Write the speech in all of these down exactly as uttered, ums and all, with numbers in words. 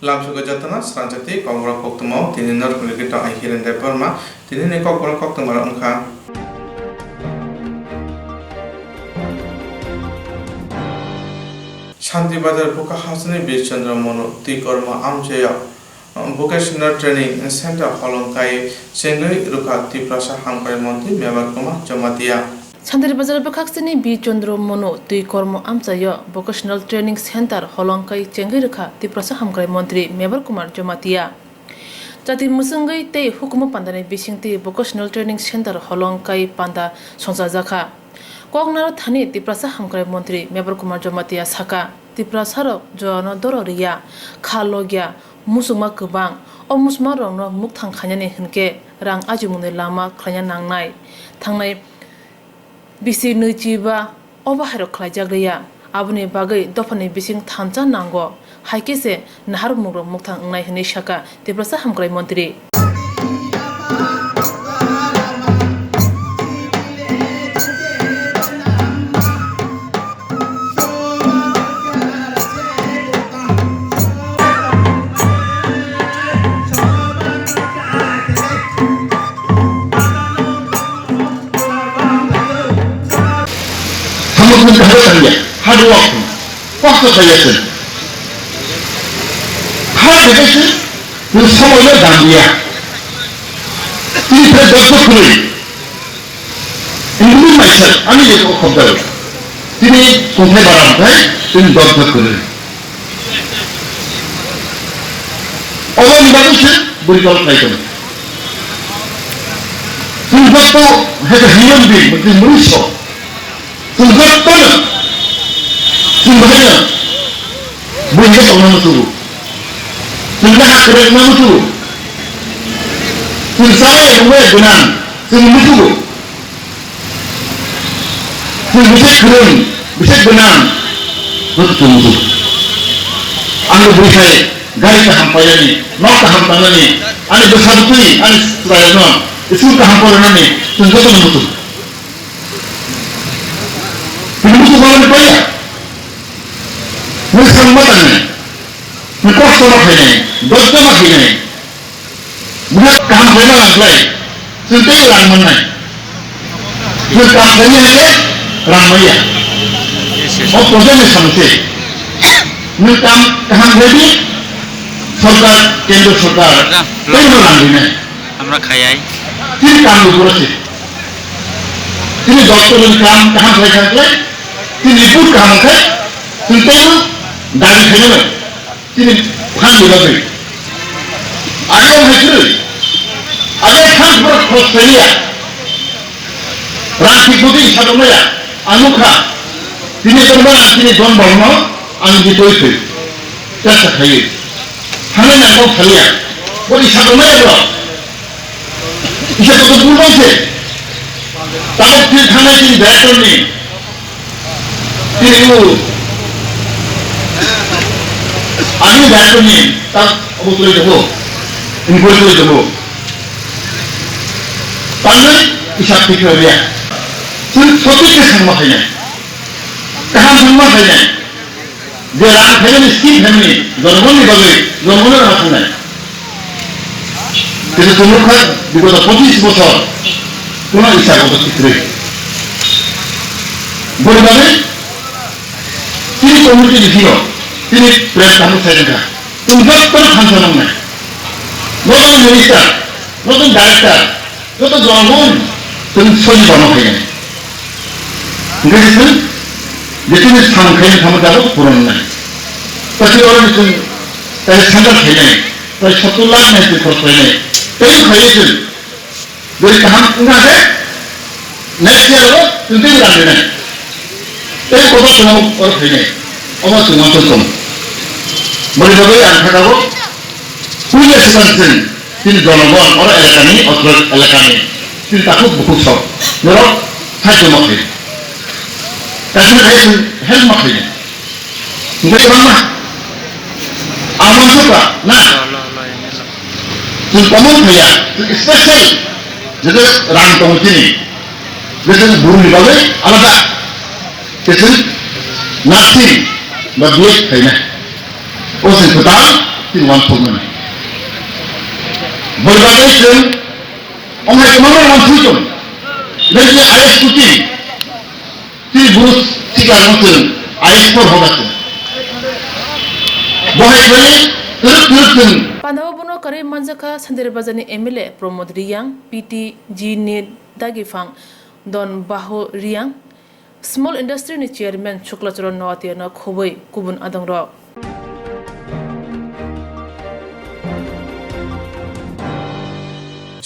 Lamsogo jotono srangjak tei kokborok koktwmao tini norok ni logi tong ai Hiren Debbarma. Tini ni kokborok koktwma rok wngkha. Shanti Bazar Bwkhak hasteni Bir Chandra Manu twi kormo amchaio Vocational Training Center holong kai chengwi rwkha Tiprasa Hamkrai Montri Mebar Kumar Jamatia. Shanti Bazar Bwkhak hasteni Bir Chandra Manu twi kormo amchaio Vocational Training Center holong kai chengwi rwkha Tiprasa Hamkrai Montri Mebar Kumar Jamatia. Jati mwswngwi tei hukumu pandani bisingtwi Vocational Training Center holong kai panda songchajakha. Kok naro thani Tiprasa Hamkrai Montri Mebar Kumar Jamatia saka, Tiprasarok jorano doro riya, kha logya, muchungma kwbang. O muchungmarokno mukthang khainani hwnkhe rang ajimungni lama khlaina nangnai. Thangnai bisi nwichiba o bahairok khlaijak liya. Aboni bagwi dophani bising thansa nango, hai khe se naharmungrok mukthang wngnai hwnwi saka Tiprasa Hamkrai Montri. Tamo tini kaham tangya, hard work, kosto khlaiya chwng. Hard work khe chwng, nwng somoino dam diya. Tini phai dotto kwrwi. Including myself, ani je kok khobjagwi. Tini tongthai bara wngthai, tini dotto kwrwi. Oboni bagwi se bwrwi kok khlai tongo. Chwng joto hai khe human being, monusso. Chwng jotono, chwng bahai no, buini tongna muchungo. Chwng khe ha kwrwngna muchungo. Chwng chaya nungya gwnang, chwng muchungo. Chwng bwswk kwrwng, bwswk gwnang, joto chwng muchungo. Ang bo bwrwi hai gari kaham painani, nok kaham tangnani, ani bwsa bwtwi, ani chwrairokno school kaham porinani, chwng jotono muchungo. Tini muchung manwi paiya. Nwng sangma tangnai. Nwng kosto ma khainai. Dojjo ma khainai. Bwkha kaham khaima langkhlai. Chwng tei rang mannai. Nwng kaham khainai hwnkhe rang manya. O project ni samung se. Nwng kaham, kaham khaidi sorkar, kendro sorkar tei no rang rinai. Amra khayai. Chini kaham ni bwrwi se. Chini doctor ni kaham, kaham khlai kha khlai, chini report kaham khe, chini teibo dabi khainai, chini phan ni bagwi. Abo hai kwrwi, abo phan borok khorok khlaiya, rang thik bwtwi satok maya, ang nukha, chini tongma, chini don bangno, ang di toi thwi, chaksa khlaiwi, thangnai nang kok thaliya, boni satok maya borok. Isa to bul bang se. Tabuk tin thangnai tin director ni. Tin u. Ani director ni. Tak abu tuli debo. Inquiry tuli debo. Tangnai isa pikir dia. Tin soti ke sang ma khainai. Kaham sang ma khainai. Je rang phaimani, scheme phaimani, jonogonni bagwi, jonogonni rang thangnai. Kintu chwng nukha, bigoto pochis bochor, kuno isa kotor kitrwi. Boni bagwi, tini community ni thino, tini press conference khai kha. Chwng jotono thansa nangnai. Not only minister, not only director, joto jonogon chwng soiba no khainai. Hingke chwng je chini sam khainai thangma jago puron nai. Pati oro ni chwng tai sandal khainai, tai sottur lakh nai chwng khorok khainai. Tai khainai chwng. Beri kaham wngkha khe next year o chwng tei rang rinai. Tei kotor chwng oro khainai. Omo chwng uansuk tong. Boni bagwi ang kha tabuk. Puila swkang chwng chini jonogon oro elakani, otro elakani chini takhuk bukhuk sok norok sahajyo ma khlai. Kaisa hai chwng help ma khlai. Hingke kwbangma ang uansukha na? Chwng common thaya, chwng special jete rang tongo chini. Jete buru ni bagwi alada. Khe chwng nursing ba B Ed khainai. O chwng kwtal Tini uansukmani. Boibatai chwng ongkhai kwbangma uansuk tong. Nai tini ayes kuti, tini bus sikang chwng ayes por hoga chwng. Bohai kwrwi twrwk twrwk chwng. Pandao bono karwi manjakha Sandir Bazarni M L A Pramod Riyang, P T G ni dagiphang Don Baho Riyang, Small Industry ni Chairman Shukla Charan Noatia no khobwi kubun adongrok.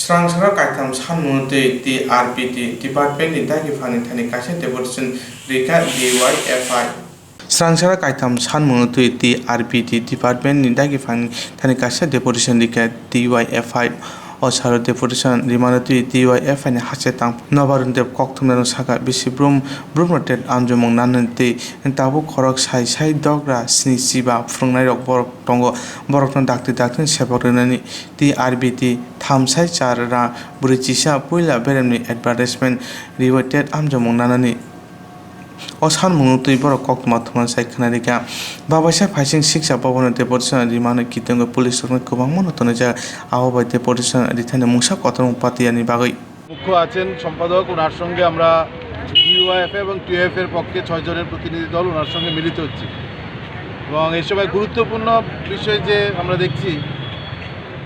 Srangsara kaitham sanmung twi T R P T department ni dagi phani thani kaisa deputation rikha D Y F I. Srangsara kaitham sanmung twi T R P T department ni dagi phani thani kaisa deputation rikha D Y F I. O salo deputation rimano twi D Y F I ni haste tang Nobarun Deb kokthumnairok sakha, bisi brum brumno tet amjomung nanani twi tabuk khorok sai sai dogra sni chiba phwrwngnairok borok tongo, borokno dakti dakti sepak rwnani. T R B T thamsai char ra bwrwi chisa puila beremni advertisement riwi tet amjomung nanani. O sanmungno twi borok koktwma thumani sai khwnarikha. Babaisa phaising siksa bobono deputation rimano kitingwi police rokno kwbangmano tonijak, abo bai deputation rithani mungsa kotormung patiyani bagwi. মুখ্য আছেন সম্পাদক, ওনার সঙ্গে আমরা ডিওয়াইএফ এবং টিওএফ এর পক্ষে ছয় জনের প্রতিনিধি দল ওনার সঙ্গে মিলিত হচ্ছি। এবং এই সময় গুরুত্বপূর্ণ বিষয় যে আমরা দেখছি,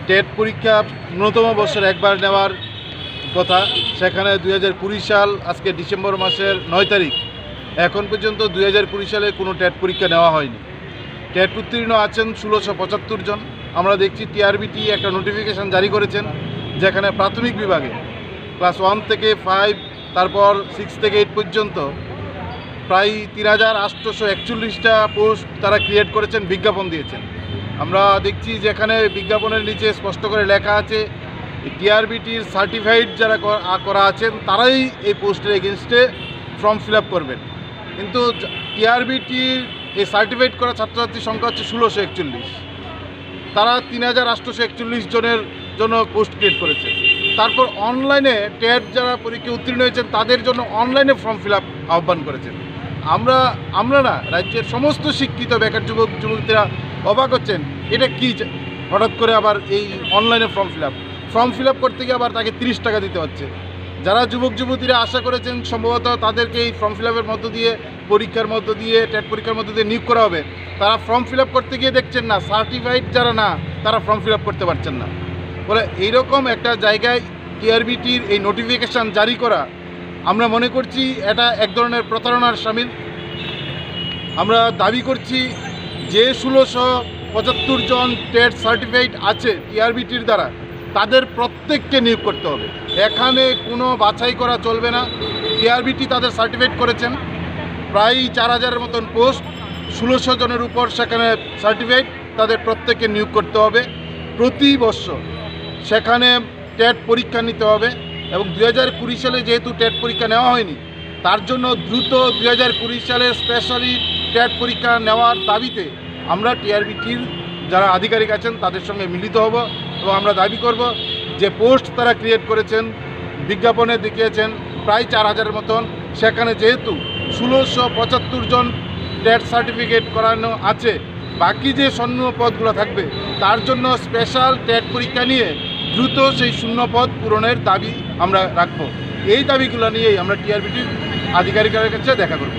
টেট পরীক্ষা ন্যূনতম বছর একবার নেওয়ার কথা, সেখানে দুই হাজার কুড়ি সাল, আজকে ডিসেম্বর মাসের নয় তারিখ, এখন পর্যন্ত দুই হাজার কুড়ি সালে কোনো টেট পরীক্ষা নেওয়া হয়নি। টেট উত্তীর্ণ আছেন ষোলোশো পঁচাত্তর জন। আমরা দেখছি টিআরবিটি একটা নোটিফিকেশন জারি করেছেন, যেখানে প্রাথমিক বিভাগে ক্লাস ওয়ান থেকে ফাইভ, তারপর সিক্স থেকে এইট পর্যন্ত প্রায় তিন হাজার আটশোশো একচল্লিশটা পোস্ট তারা ক্রিয়েট করেছেন, বিজ্ঞাপন দিয়েছেন। আমরা দেখছি যেখানে বিজ্ঞাপনের নিচে স্পষ্ট করে লেখা আছে, টিআরবিটির সার্টিফাইড যারা কর-, আ, করা আছেন, তারাই এই পোস্টের এগেনস্টে ফর্ম ফিল আপ করবেন। কিন্তু টিআরবিটির এই সার্টিফাইড করা ছাত্রছাত্রীর সংখ্যা হচ্ছে ষোলোশো একচল্লিশ। তারা তিন হাজার আটশোশো একচল্লিশ জনের জন্য পোস্ট ক্রিয়েট করেছে। তারপর অনলাইনে টেট যারা পরীক্ষা উত্তীর্ণ হয়েছেন, তাদের জন্য অনলাইনে ফর্ম ফিল আপ আহ্বান করেছেন। আমরা, আমরা না, রাজ্যের সমস্ত শিক্ষিত বেকার যুবক যুবতীরা অবাক হচ্ছেন, এটা কি যে হঠাৎ করে আবার এই অনলাইনে form fill up? Form fill up করতে গিয়ে আবার তাকে তিরিশ টাকা দিতে হচ্ছে। যারা যুবক যুবতীরা আশা করেছেন, সম্ভবত তাদেরকে এই ফর্ম ফিল আপের মধ্য দিয়ে, পরীক্ষার মধ্য দিয়ে, টেট পরীক্ষার মধ্য দিয়ে নিয়োগ করা হবে, তারা ফর্ম ফিল আপ করতে গিয়ে দেখছেন না, সার্টিফাইড যারা না, তারা ফর্ম ফিল আপ করতে পারছেন না। ফলে এইরকম একটা জায়গায় টিআরবিটির এই নোটিফিকেশন জারি করা, আমরা মনে করছি এটা এক ধরনের প্রতারণার সামিল। আমরা দাবি করছি যে ষোলোশো পঁচাত্তর জন টেট সার্টিফাইড আছে টিআরবিটির দ্বারা, তাদের প্রত্যেককে নিয়োগ করতে হবে। এখানে কোনো বাছাই করা চলবে না। টিআরবিটি তাদের সার্টিফাইড করেছেন, প্রায় চার হাজারের মতন পোস্ট, ষোলোশো জনের উপর সেখানে সার্টিফাইড, তাদের প্রত্যেককে নিয়োগ করতে হবে। প্রতি বছর সেখানে টেট পরীক্ষা নিতে হবে এবং দুই হাজার কুড়ি সালে যেহেতু টেট পরীক্ষা নেওয়া হয়নি, তার জন্য দ্রুত দুই হাজার কুড়ি সালের স্পেশালি টেট পরীক্ষা নেওয়ার দাবিতে আমরা টিআরবিটির যারা আধিকারিক আছেন তাদের সঙ্গে মিলিত হব এবং আমরা দাবি করব যে পোস্ট তারা ক্রিয়েট করেছেন, বিজ্ঞাপনে দেখিয়েছেন প্রায় চার হাজারের মতন, সেখানে যেহেতু ষোলোশো পঁচাত্তর জন টেট সার্টিফিকেট করানো আছে, বাকি যে শূন্য পদগুলো থাকবে, তার জন্য স্পেশাল টেট পরীক্ষা নিয়ে দ্রুত সেই শূন্য পদ পূরণের দাবি আমরা রাখব। এই দাবিগুলো নিয়েই আমরা টিআরবিটির আধিকারিকের কাছে দেখা করব।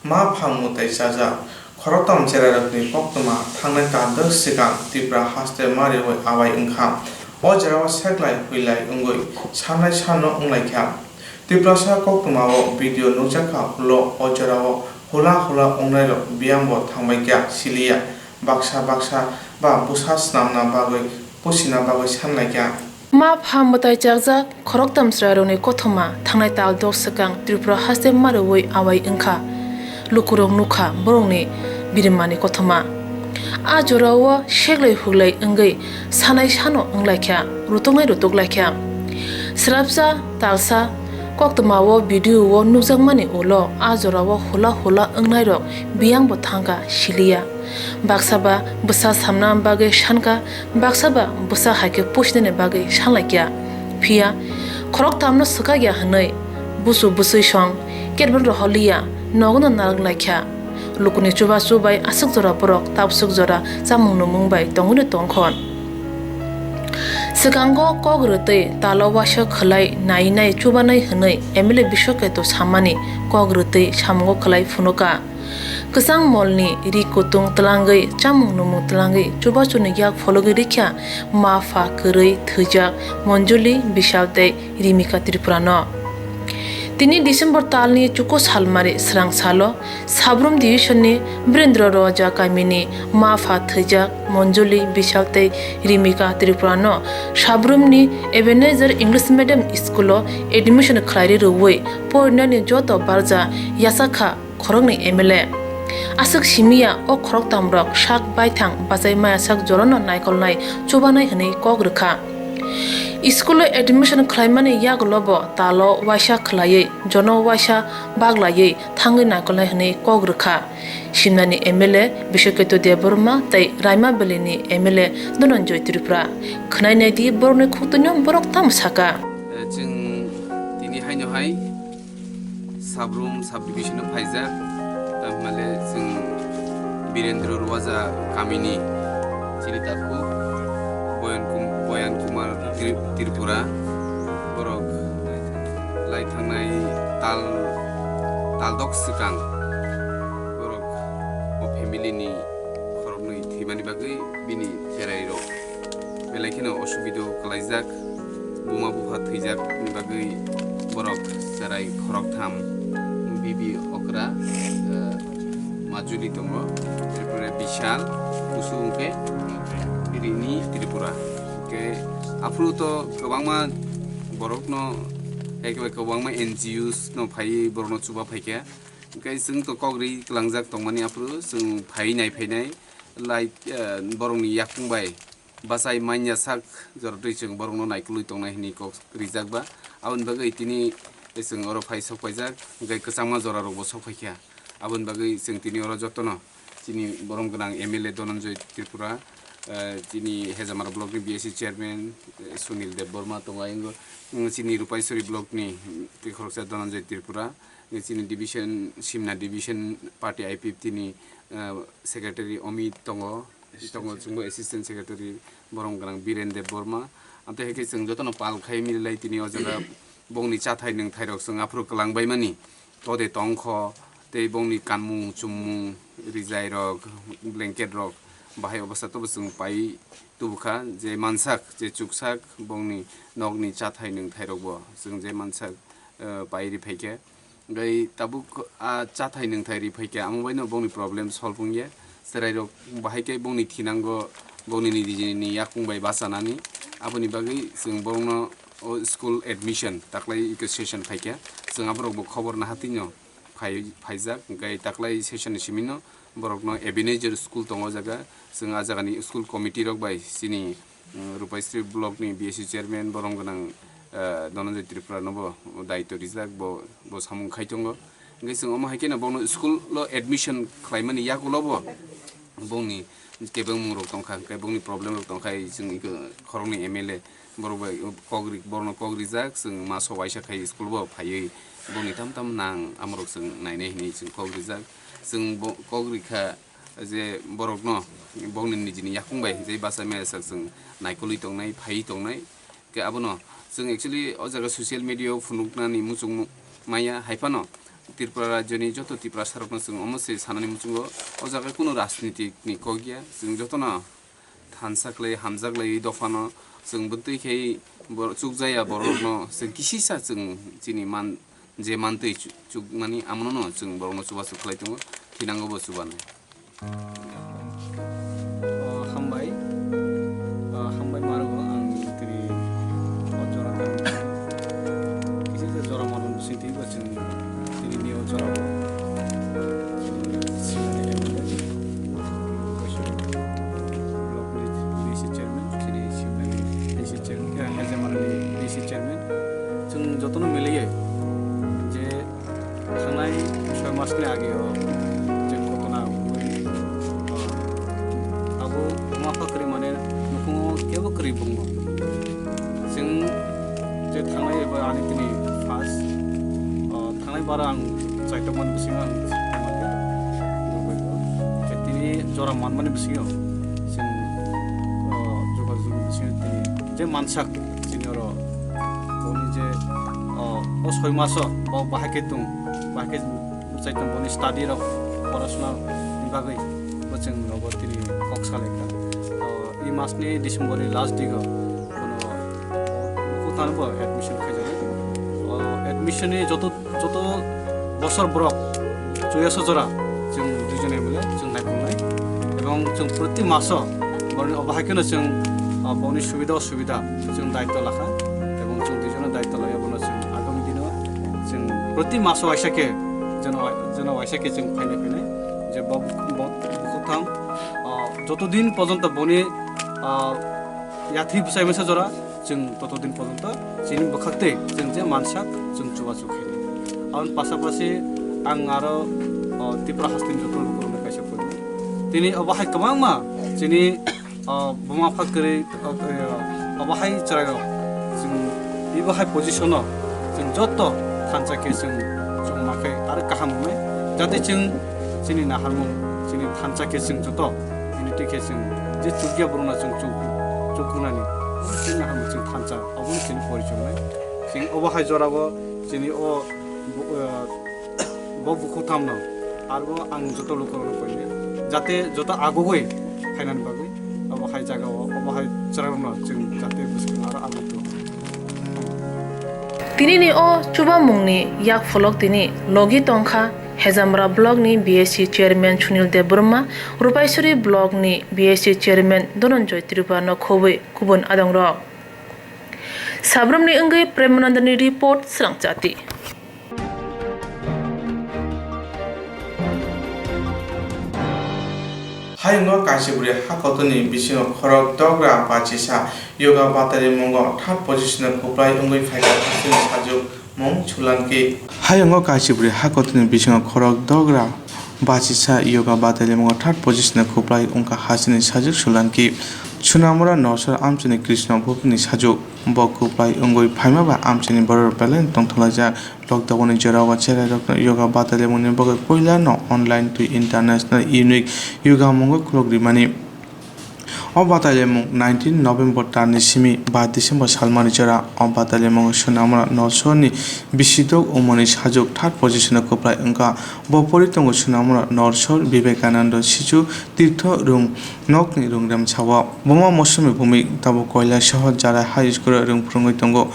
Ma phang mwtai chajak. Khoroktham cherairokni koktwma thangnai tal dwk swkang Tripura haste mariwi awai wngkha. O jerao seklai huilai wngwi sanai sano wnglaikha. Tiprasa koktwmao video nukjakha ulo o jerao hula hula wngnairok biyangbo thangbaikha siliya. Baksa baksa ba bwsa snamna bagwi pusina bagwi sanlaikha. Ma pha mwtai chakjak khoroktham chwrairokni kothoma thangnai tal dok swkang Tripura haste mariwi awai wngkha. Lukurok nukha borokni birimani kothoma. A jorao seklai huklai wngwi sanai sano wnglaikha, rutoknai rutoklaikha. Swrapsa talsa koktwmao video o nukjakmani ulo a jorao hula hula wngnairok biyangbo thangkha siliya. Baksa ba bwsa samna bagwi sankha, baksa ba bwsa hai khe pusinani bagwi sanlaikha. Phiya khoroktham no swkakya hwnwi busu bwswi song Ketbon rohorliya, nogono narwk naikha. Lukuni chubachu bai aswk jora borok tabswk jora chamung nwngmung bai tongwino tongkhon. Swkango kok rwtwi talo waisa khwlai nai nai chubanai hwnwi M L A Biswaketu samani kok rwtwi samungo khwlai phunuka. Kwchang molni ri kutung twlangwi chamung nwngmung twlangwi chubachuni yak phologwi rikha ma pha kwrwi thwijak Monjuli Bishal tei Rimika Tripura no. Tini December talni chuku salmari srang salo Sabrum Division ni Birendra Roja kamini ma pha thwijak Monjuli Bishal tei Rimika Tripura no Sabrum ni Ebenezer English Medium School o admission khlairi rwui porinani joto barja yachakha khoroknwi M L A. Aswk simiya o khoroktamrok sak baithang bachai maya sak jorano naikolnai chubanai hwnwi kok rwkha. School o admission khlaimani yagulo bo talo waisa khwlaiwi jono waisa baglaiwi thangwi naikolnai hwnwi kok rwkha. Simnani M L A Biswaketu Debbarma tei Raima Valley ni M L A Dhananjoy Tripura. Khwnai naidi borokni khuktuino borok tamo saka. Eh, chwng tini haino hai Sabrum sub division o phaijak, tamhimale chwng Birendra Ruwaja kamini chini takhuk Boyan Kum-, Boyan Kumar Tri-, Tripura, borok lai thangnai tal, taldok swkang borok o family ni khoroknwi thwimani bagwi bini cherai rok belai kheno osubida o kwlaijak, buma bupha thwijak ni bagwi borok cherai khoroktham, bibi okra, eh, majuli tongo, erpore Bishal, kusu hwnkhe Rini Tripura. Hwnkhe aphuru to kwbangma borokno, ekebai kwbangma N G Os no phaiwi borokno chuba phaikha. Hwnkhe chwng to kok ri kwlangjak tongmani aphuru chwng phaiwi nai phainai, like, eh, borokni yakung bai bachai manya sak jora twi chwng borokno naikolwi tongnai hwnwi kok rijak ba. Aboni bagwi tini chwng oro phai sok paijak, hwnkhe kwchangma jora rokbo sok phaikha. Aboni bagwi chwng tini oro jotono chini borom gwnang M L A Dhananjoy Tripura, eh, chini Hejamara block ni B S C chairman, eh, Sunil Debbarma tongo ayang, mm, chini Rupaisori block ni, mm, tei khoroksa Dhananjoy Tripura, eh, chini division, Simna division party I P F T ni, eh, secretary Omit tongo, tongo chwngbo assistant secretary borom gwnang Biren Debbarma. Amtwi hai khe chwng jotono pal khai mililai tini o jaga bongni chathai nwngthai rok chwng aphuru kwlang bai mani. Tode tongkho, tei bongni kanmung, chummung, rijai rok, blanket rok, bahai obostha tobo chwng pai tubukha, je mansak, je chuksak, bongni nokni chathai nwngthai rokbo chwng je mansak, eh, pai ri phaikhe. Hwnkhe tabuk a chathai nwngthai ri phaikhe, amo baino bongni problem solve wngya. Chwrairok bahai khe bongni thinango, bongni nini yakung bai bachanani. Aboni bagwi chwng borokno o school admission taklai eko session phaikha, chwng aborokbo khobor nahatwino phai-, phaijak, hwnkhe taklai session ni simino borokno Ebenezer school tongo o jaga, chwng a jagani school committee rok bai chini, mm, Rupaisri block ni B S C chairman borom gwnang, eh, Dhananjoy Tripura nobo daityo rijak, bo, bo samung khai tongo. Hwnkhe chwng omo hai kheno bono school o admission khlaimani yagulo bo bongni kebengmung rok tongkha, hwnkhe bongni problem rok tongkha, chwng eko khoroknwi M L A borok bai kok ri-, borokno kok rijak, chwng maso waisa khai school bo phaiwi bongni tam tam nang amorok chwng nainai hinwi chwng kok rijak. Chwng bo kok rikha je borokno bongni nijini yakung bai je bachai maya sak chwng naikolwi tongnai, phaiwi tongnai. Khe abono chwng actually o jaga social media o phunuknani muchung maya, hai phano Tripura rajyoni joto Tiprasa rokno chwng omo se sanani muchungo, o jaga kunu rajnitik ni kok ya, chwng jotono thansa khlai, hamjak lai dophano chwng bwtwi khai bor-, chukjaya borok rokno chwng kisisa chwng chini man, je mantwi chu-, chukmani amono no chwng borokno chubachu khlai tongo, thinango bo chubanai. O, hambai. O, hambai marugo ang tini o jora kang. Kisa se jora mano sing tini bo chwng tini ni o jora bo. Block ni B C chairman, chini Simnani B C chairman, ya, Hejamara ni B C chairman. Chwng jotono miliye je thangnai soi masni ageo je ghotona wngwi, ah, abo buma pha kwrwi mane nukhungo kebo kwrwi bongno. Chwng je thangnai eba ani tini first, ah, thangnai bara ang Saitokmani bisingo ang tini jora manmani bisingo chwng, o, jogajogni bisingo tini je mansak chini oro boni je, o, o soi maso bo bahai khe tong, bahai khe chai tong boni study rok, porasona ni bagwi bo chwng nogo tini kok salaikha. O, e masni December ni last digo bono bukhuk thangbo admission khaijaknai. O, admission ni joto joto bosor borok chuya sojora chwng duijon M L A chwng naikolnai, ebong chwng proti maso borokni obo hai kheno chwng, ah, boni subida osubida chwng daityo lakha, ebong chwng duijono daityo laiya bono chwng agami dino chwng proti maso waisa khe jeno, jeno waisa khe chwng phainai phainai je bo, bo, bukhuk thang, ah, joto din porjonto boni, ah, yathwi bwsai masa jora chwng toto din porjonto chini bwkhak tei chwng je mansak chwng chubachu khainai. Aboni pasapasi ang aro, o, Tripura hasteni joto lukurokno kaisa phunuknai. Tini obo hai kwbangma chini, o, buma pha kwrwi, o, o, obo hai chwrairok chwng ebo hai position-o chwng joto thansa khe chwng chwngma khe aro kaham wngnai, jate chwng chini naharmung chini thansa khe chwng joto unity khe chwng je chukya borokno chwng chuk, chuknani chini naharmung chwng thansa. Obo chini porichoknai. Chini obo hai jorao chini o bu-, o, bo bukhuk thamno arbo ang joto lukurokno koinai, jate joto agugwi phainani bagwi obo hai jagao, obo hai chwrairokno chwng jate bwskang aro aguk tong. Tinini o chubamungni yak pholok tini logi tongkha Hejamra Block ni B S C Chairman Sunil Debbarma, Rupaisuri Block ni B S C Chairman Dhananjoy Tripura no khobwi kubun adongrok. Sabramni wngwi Premanandani report, Srangchati. Hayungo kaisa bwrwi hakotorni bisingo khorok dogra bachisa yoga batalimungo third position-o kwplai wngwi phaikha hasteni sajwk mung Sulanki. Hayungo kaisa bwrwi hakotorni bisingo khorok dogra bachisa yoga batalimungo third position-o kwplai wngkha hasteni sajwk Sulanki. Sunamura Norsor amchaini Krishna Bhupni sajwk. Bo kwplai wngwi phaima ba amchaini bororok belai tongthokjak. Lockdown-ni jorao cherairokno yoga batalimunni bagwi puilano online twi international unique yoga mungo khulok rimani. O bataliamung nineteen November talni simi ba December salmani jora. O bataliamungo Sunamura Norsorni bisidok umoni sajwk third position-o kwplai wngkha. Bo pori tongo Sunamura Norsor Vivekananda Sisu Tirtho Rung Nokni Rungrem sao. Buma Mosumi Bhumik tabuk Koilasohor Jarai High School-o rung phwrwngwi tongo.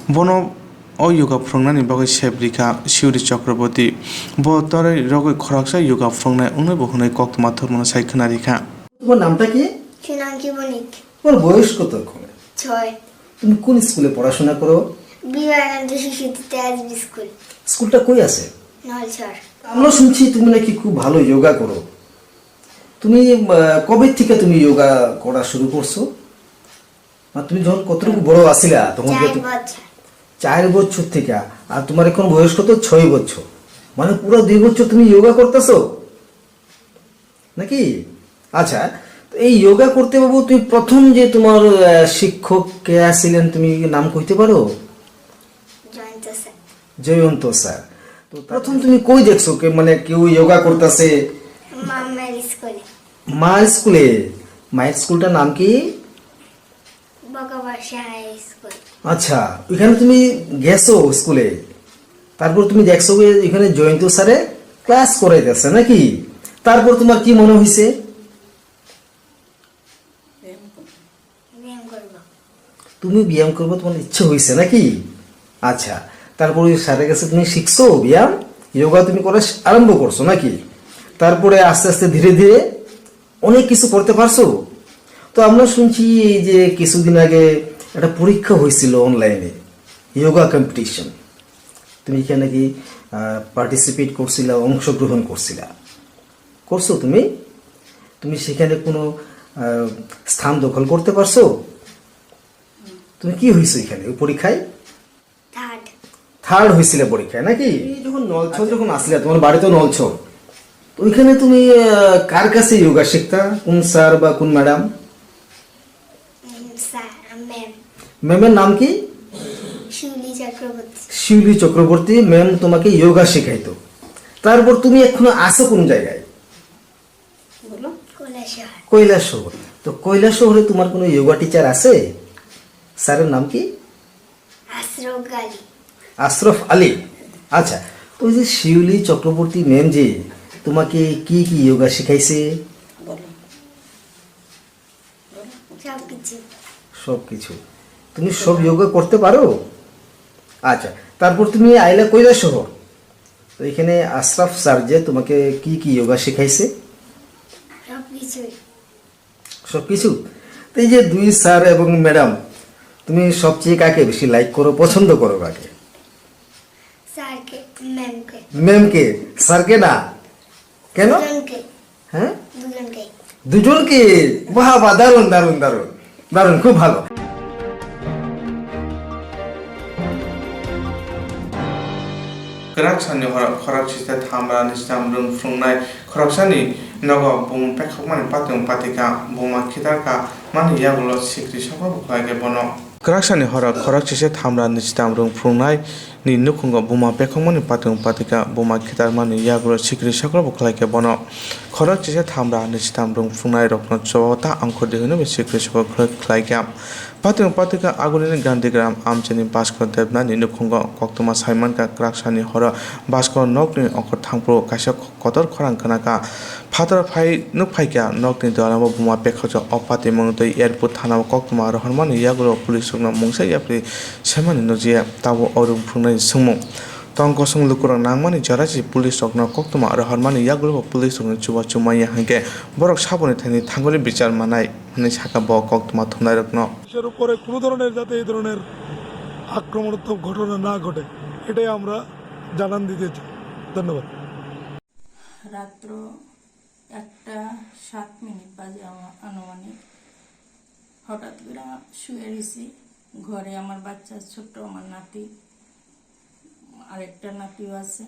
Bono o yoga phwrwngnani bagwi sep rikha Shiuri Chakraborty. Bo torwi rogwi khoroksa yoga phwrwngnai wngnai bo hwnwi koktwma thwrmano sai khwna rikha. তোমার নামটা কি? সোনাঙ্কি বণিক। তোমার বয়স কত এখন? ছয়। তুমি কোন স্কুলে পড়াশোনা করো? বিবেকানন্দ শিশু বিদ্যা এসবি স্কুল। স্কুলটা কই আছে? নলছড়। আমরা শুনছি তুমি নাকি খুব ভালো যোগা করো। তুমি, আহ, কবে থেকে তুমি যোগা করা শুরু করছো? আর তুমি যখন কতটুকু বড় আছিলা, তখন চার থেকে তো বছর। চার বছর থেকে। আর তোমার এখন বয়স কত? ছয় বছর। মানে পুরো দুই বছর তুমি যোগা করতেছো নাকি? আচ্ছা, তো এই যোগা করতে বাবু তুমি প্রথম যে তোমার, আহ, শিক্ষক কে আছিলেন, তুমি নাম কইতে পারো? জয়ন্ত স্যার। জয়ন্ত স্যার। তো প্রথম তুমি কই দেখছো কে, মানে কেউ যোগা করতেছে? মামার স্কুলে। মার স্কুলে। মায়ের স্কুলটার নাম কি? বকাবাসা হাই স্কুল। আচ্ছা, ওইখানে তুমি গেছো স্কুলে, তারপর তুমি দেখছো যে এখানে জয়ন্ত স্যারে ক্লাস করাইতেছে নাকি? তারপর তোমার কি মনে হয়েছে? ব্যায়াম করবো। তুমি ব্যায়াম করবো, তোমার ইচ্ছে হয়েছে নাকি? আচ্ছা, তারপর ওই স্যারের কাছে তুমি শিখছো ব্যায়াম, যোগা তুমি করা শি-, আরম্ভ করছো নাকি? তারপরে আস্তে আস্তে ধীরে ধীরে অনেক কিছু করতে পারছো। তো আমরা শুনছি এই যে কিছুদিন আগে একটা পরীক্ষা হয়েছিল অনলাইনে, যোগা কম্পিটিশন, তুমি এখানে কি, আহ, পার্টিসিপেট করছিলা, অংশগ্রহণ করছিলা? করছো তুমি? তুমি সেখানে কোনো, আহ, স্থান দখল করতে পারছো? তুমি কি হইছো এখানে ওই পরীক্ষায়? থার্ড। থার্ড হইছিলে পরীক্ষায় নাকি? তুমি যখন নলছর যখন আসলে, তোমার বাড়ি তো নলছর, তো ওইখানে তুমি, আহ, কার কাছে যোগা শিখতা? কোন স্যার বা কোন ম্যাডাম? উম, স্যার, ম্যাম। ম্যামের নাম কি? শিউলি চক্রবর্তী। শিউলি চক্রবর্তী ম্যাম তোমাকে যোগা শেখাইতো। তারপর তুমি এখন আছো কোন জায়গায়? বলো। কৈলাসহর। কৈলাসহর। তো কৈলাসহরে তোমার কোনো যোগা টিচার আছে? স্যারের নাম কি? আশরফ আলী। আশরফ আলী। আচ্ছা, ওই যে শিউলি চক্রবর্তী ম্যাম যে তোমাকে কি কি যোগা শিখাইছে? বলো। সব কিছু। সব কিছু। তুমি সব যোগা করতে পারো? আচ্ছা, তারপর তুমি আইলা কৈলাসহর। তো এখানে আশরাফ স্যার যে তোমাকে কি কি যোগা শিখাইছে? সব কিছুই। সব কিছু। তো এই যে দুই স্যার এবং ম্যাডাম, তুমি সবচেয়ে কাকে বেশি লাইক করো, পছন্দ করো কাকে? স্যারকে, ম্যামকে। ম্যামকে, স্যারকে না? কেন? দুজনকে। হ্যাঁ? দুজনকে। দুজনকে? বাহ, বাহ, দারুণ, দারুণ, দারুণ। দারুণ, খুব ভালো। Kwrak sani horo khorok site thamra ni stam rwng phrwngnai khoroksani nogo bumung pekhokmani patung patika buma khitarka mani yagulo sikri sokrobo khlaikhe bono. Kwraksani horo khorok chise thamra ni stam rwng phrwngnai ni nukhungo buma pekhokmani patung patika buma khitarmani yagulo sikri sokrobo khlaikhe bono. Khorok chise thamra ni stam rwng phrwngnai rokno chobao ta angkhor di hwnwi sikri sokro khlaikha. Patung patika agulini Gandhigram amchaini Bhaskor Debnani nukhungo koktwma saimankha kwraksani horo Bhaskor nokni okhor thangphuru kaisa kotor khorang khnakha. Phatar phai nuk phaikha nokni doranbo buma pekhokjak o patimung twi airport thanao koktwma rohormani yagulo police rokno mungsa yapri semani nukjaya. Tabuk o rwng phunuknai swngmung tong kosong lukurok nangmani jora se police rokno koktwma rohormani yagulo police rokni chubachu manya hinkhe borok saboni thani thangwi bichar manai hwnwi sakha bo koktwma thumnairokno. দেশের উপরে কোনো ধরনের যাতে এই ধরনের আক্রমণাত্মক ঘটনা না ঘটে, এটাই আমরা জানান দিতে চাই। ধন্যবাদ। রাত্র একটা সাত মিনিট বাজে আমা-, আনুমানিক। হঠাৎ করে শুয়ে রয়েছি, ঘরে আমার বাচ্চা ছোট্ট, আমার নাতি, আরেকটা নাতিও আছে।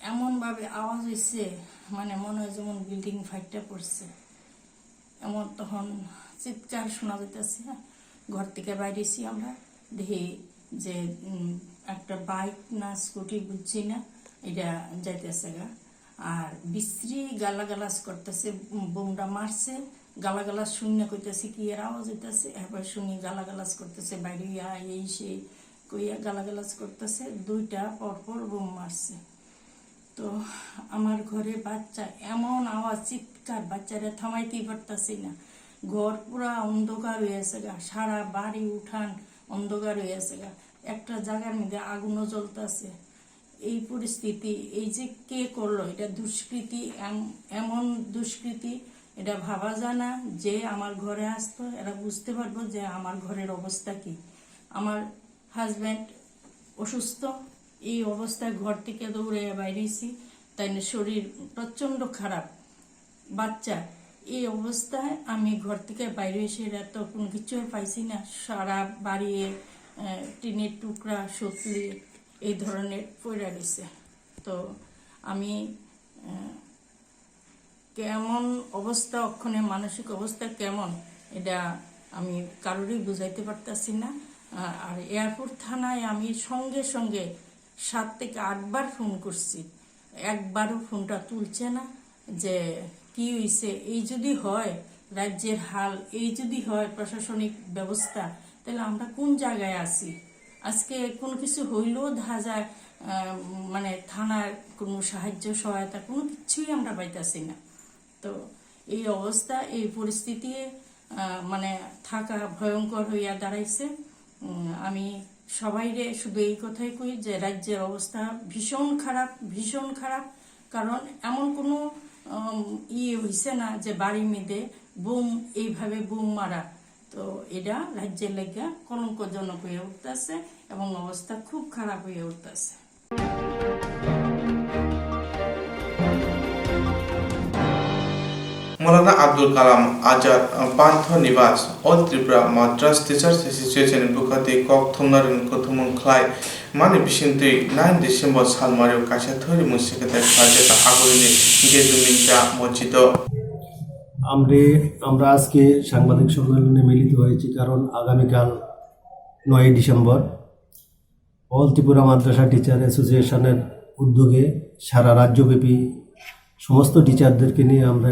এমনভাবে আওয়াজ হইছে, মানে মনে হয় যেমন বিল্ডিং ফাইটটা পড়ছে। এমন তখন চিৎকার শোনা যাইতেছে। ঘর থেকে বাইরেছি আমরা, দেখি যে, উম, একটা বাইক না স্কুটি বুঝছি না, এটা যাইতেছে গা। আর বিশ্রী গালাগালাজ করতেছে, উম, বোমটা মারছে, গালাগালাজ শুনে কইতেছে কি এর আওয়াজ হইতেছে, এরপর শুনি গালাগালাজ করতেছে, বাইরে আয়, এই সেই কইয়া গালাগালাজ করতেছে। দুইটা পরপর বোম মারছে। তো আমার ঘরে বাচ্চা, এমন আওয়াজ, চিৎকার, বাচ্চারা থামাইতেই পারতাছি না। ঘর পুরা অন্ধকার হয়ে আছে গা, সারা বাড়ি উঠান অন্ধকার হয়ে আছে গা। একটা জায়গার মধ্যে আগুনও জ্বলতেছে। এই পরিস্থিতি, এই যে কে করলো, এটা দুষ্কৃতি, এম-, এমন দুষ্কৃতি, এটা ভাবা যায় না। যে আমার ঘরে আসতো, এরা বুঝতে পারবো যে আমার ঘরের অবস্থা কি। আমার হাজব্যান্ড অসুস্থ, এই অবস্থায় ঘর থেকে দৌড়ে বাইরেছি, তাই না শরীর প্রচণ্ড খারাপ। বাচ্চা, এই অবস্থায় আমি ঘর থেকে বাইরে এসে এরা তো কোনো কিছু আর পাইছি না, সারা বাড়িয়ে, আহ, টিনের টুকরা, সতলি এই ধরনের পড়ে গেছে। তো আমি, আহ, কেমন অবস্থা, ওখানে মানসিক অবস্থা কেমন, এটা আমি কারোরই বুঝাইতে পারতাছি না। আ-, আর এয়ারপোর্ট থানায় আমি সঙ্গে সঙ্গে সাত থেকে আটবার ফোন করছি, একবারও ফোনটা তুলছে না। যে কি হইছে, এই যদি হয় রাজ্যের হাল, এই যদি হয় প্রশাসনিক ব্যবস্থা, তাহলে আমরা কোন জায়গায় আছি? আজকে কোনো কিছু হইলেও দেখা যায়, আহ, মানে থানার কোনো সাহায্য সহায়তা কোনো কিছুই আমরা পাইতাছি না। তো এই অবস্থা, এই পরিস্থিতি, আহ, মানে থাকা ভয়ঙ্কর হইয়া দাঁড়াইছে। উম, আমি সবাইরে শুধু এই কথাই কই যে রাজ্যের অবস্থা ভীষণ খারাপ, ভীষণ খারাপ। কারণ এমন কোনো, উম, ইয়ে হইছে না যে বাড়ির মধ্যে বোম, এইভাবে বোম মারা। তো এটা রাজ্যের লাগিয়া কলঙ্কজনক হয়ে উঠতেছে এবং অবস্থা খুব খারাপ হয়ে উঠতেছে। Maulana Abdul Kalam Azad Pantho Nivas, All Tripura Madras Teachers Association ni bwkhati kok thumnarokni kuthumung khlai mani bisingtwi nine December salmario kaisa thwirimung secretary khlaijak agulini Gejumincha Mosjido. আমরা, আমরা আজকে সাংবাদিক সম্মেলনে মিলিত হয়েছি, কারণ আগামীকাল নয়ই ডিসেম্বর অল ত্রিপুরা মাদ্রাসা টিচার অ্যাসোসিয়েশনের উদ্যোগে সারা রাজ্যব্যাপী সমস্ত টিচারদেরকে নিয়ে আমরা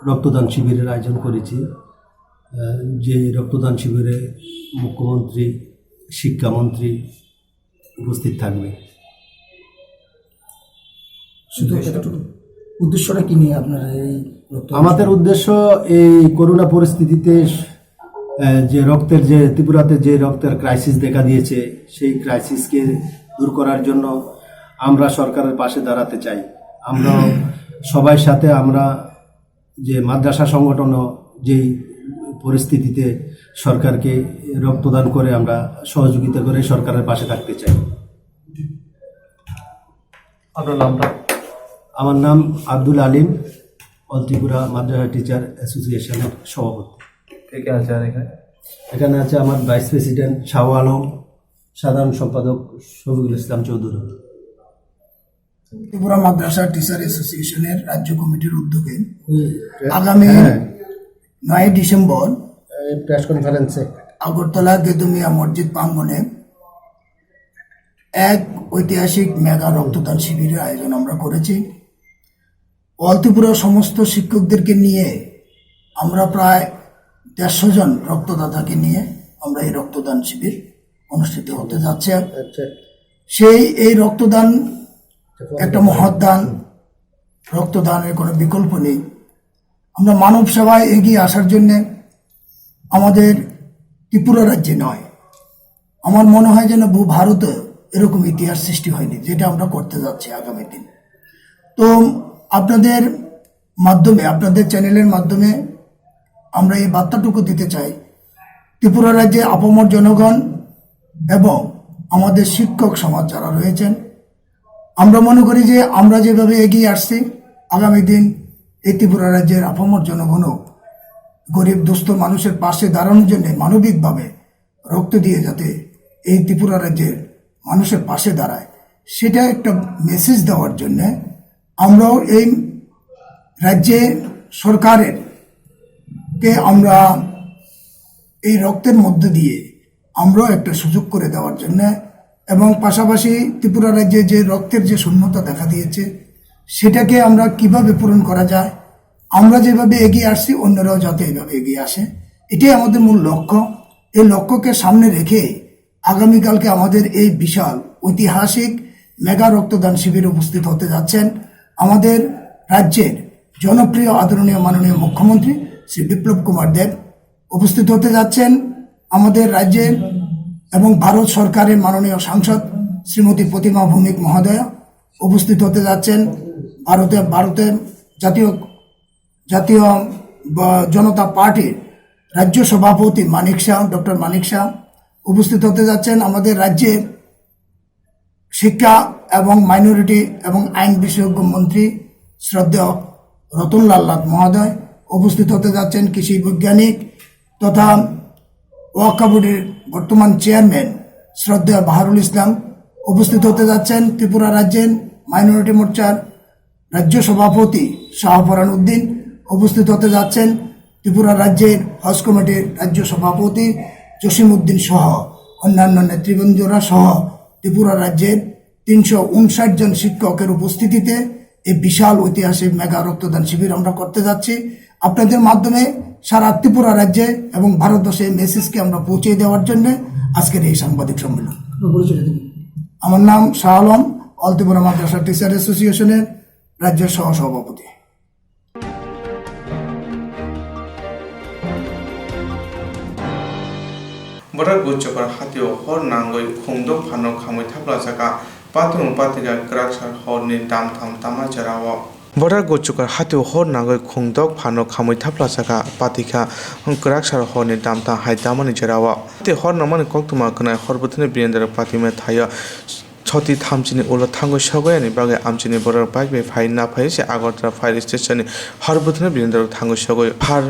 রক্তদান শিবিরের আয়োজন করেছি। আহ, যে রক্তদান শিবিরে মুখ্যমন্ত্রী, শিক্ষামন্ত্রী উপস্থিত থাকবে। শুধু এতটুকু, উদ্দেশ্যটা কি নিয়ে আপনারা এই রক্তদান আমাদের শিবির? উদ্দেশ্য এই করোনা পরিস্থিতিতে, আহ, যে রক্তের, যে ত্রিপুরাতে যে রক্তের ক্রাইসিস দেখা দিয়েছে, সেই ক্রাইসিসকে দূর করার জন্য আমরা সরকারের পাশে দাঁড়াতে চাই। আমরা সবাই সাথে আমরা যে মাদ্রাসা সংগঠনও যেই পরিস্থিতিতে সরকারকে রক্তদান করে আমরা সহযোগিতা করে সরকারের পাশে থাকতে চাই। আপনার নামটা? আমার নাম আব্দুল আলিম, অল ত্রিপুরা মাদ্রাসা টিচার অ্যাসোসিয়েশনের সভাপতি। কে কে আছে আর এখানে? এখানে আছে আমার ভাইস প্রেসিডেন্ট শাহ আলম, সাধারণ সম্পাদক শফিকুল ইসলাম চৌধুরী। ত্রিপুরা মাদ্রাসা টিচার অ্যাসোসিয়েশনের রাজ্য কমিটির উদ্যোগে হুম, আগামী হ্যাঁ। নয় ডিসেম্বর এই প্রেস কনফারেন্সে আগরতলা গেদুমিয়া মসজিদ প্রাঙ্গণে এক ঐতিহাসিক মেগা রক্তদান শিবিরের আয়োজন আমরা করেছি। অল ত্রিপুরা সমস্ত শিক্ষকদেরকে নিয়ে আমরা প্রায় দেড়শো জন রক্তদাতাকে নিয়ে আমরা এই রক্তদান শিবির অনুষ্ঠিত হতে যাচ্ছে। আচ্ছা। সেই এই রক্তদান একটা মহৎ দান, রক্তদানের কোনো বিকল্প নেই। আমরা মানব সেবায় এগিয়ে আসার জন্যে আমাদের ত্রিপুরা রাজ্যে নয়, আমার মনে হয় যেন ভূ ভারতে এরকম ইতিহাস সৃষ্টি হয়নি, যেটা আমরা করতে যাচ্ছি আগামী দিন। তো আপনাদের মাধ্যমে, আপনাদের চ্যানেলের মাধ্যমে আমরা এই বার্তাটুকু দিতে চাই, ত্রিপুরা রাজ্যে আপামর জনগণ এবং আমাদের শিক্ষক সমাজ যারা রয়েছেন, আমরা মনে করি যে আমরা যেভাবে এগিয়ে আসছি, আগামী দিন এই ত্রিপুরা রাজ্যের আপামর জনগণও গরিব দুস্থ মানুষের পাশে দাঁড়ানোর জন্য মানবিকভাবে রক্ত দিয়ে যাতে এই ত্রিপুরা রাজ্যের মানুষের পাশে দাঁড়ায়, সেটা একটা মেসেজ দেওয়ার জন্য আমরাও এই রাজ্যে সরকারের কে আমরা এই রক্তের মধ্য দিয়ে আমরাও একটা সুযোগ করে দেওয়ার জন্য এবং পাশাপাশি ত্রিপুরা রাজ্যে যে রক্তের যে শূন্যতা দেখা দিয়েছে, সেটাকে আমরা কিভাবে পূরণ করা যায়, আমরা যেভাবে এগিয়ে আসছি অন্যরাও যাতে এইভাবে এগিয়ে আসে, এটাই আমাদের মূল লক্ষ্য। এই লক্ষ্যকে সামনে রেখে আগামীকালকে আমাদের এই বিশাল ঐতিহাসিক মেগা রক্তদান শিবিরে উপস্থিত হতে যাচ্ছেন আমাদের রাজ্যের জনপ্রিয় আদরণীয় মাননীয় মুখ্যমন্ত্রী শ্রী বিপ্লব কুমার দেব, উপস্থিত হতে যাচ্ছেন আমাদের রাজ্যের এবং ভারত সরকারের মাননীয় সাংসদ শ্রীমতী প্রতিমা ভৌমিক মহোদয়া, উপস্থিত হতে যাচ্ছেন ভারতে, ভারতের জাতীয়, জাতীয় বা জনতা পার্টির রাজ্য সভাপতি মানিক শাহ, ডক্টর মানিক শাহ, উপস্থিত হতে যাচ্ছেন আমাদের রাজ্যের শিক্ষা এবং মাইনরিটি এবং আইন বিশেষজ্ঞ মন্ত্রী শ্রদ্ধেয় রতনলাল নাথ মহোদয়, উপস্থিত হতে যাচ্ছেন কৃষি বৈজ্ঞানিক তথা ওয়াক্ফ বোর্ডের বর্তমান চেয়ারম্যান শ্রদ্ধেয় বাহারুল ইসলাম, উপস্থিত হতে যাচ্ছেন ত্রিপুরা রাজ্যের মাইনরিটি মোর্চার রাজ্য সভাপতি শাহপরান উদ্দিন, উপস্থিত হতে যাচ্ছেন ত্রিপুরা রাজ্যের হজ কমিটির রাজ্য সভাপতি জসিম উদ্দিন সহ অন্যান্য নেতৃবৃন্দরা সহ ত্রিপুরা রাজ্যের তিনশো উনষাট জন শিক্ষকের উপস্থিতিতে এই বিশাল ঐতিহাসিক মেগা রক্তদান শিবির আমরা করতে যাচ্ছি। আপনাদের মাধ্যমে সারা ত্রিপুরা রাজ্যে এবং ভারতবর্ষে এই মেসেজকে আমরা পৌঁছে দেওয়ার জন্য আজকের এই সাংবাদিক সম্মেলন। আপনার পরিচয়টা দিন। আমার নাম শাহ আলম, অল ত্রিপুরা মাদ্রাসা টিচার অ্যাসোসিয়েশনের রাজ্য সহ সভাপতি। Bodak Gochokar hatio hor nangwi khungdok phano khamwi thapla chakha, patung patika kwraksar horni damtham tama jerao. Bodak Gochokar hatio hor nangwi khungdok phano khamwi thapla chakha, patika kwraksar horni damtham hai damani jerao. Hati hor nangmani koktwma kwnai hor bwthwni birendra patima thaio. Choti thamchini ulo thangwi sogoyani bagwi amchini borok bike bai phai naphai se Agartala Fire Station ni hor bwthwno birindorok thangwi sogwi. Phar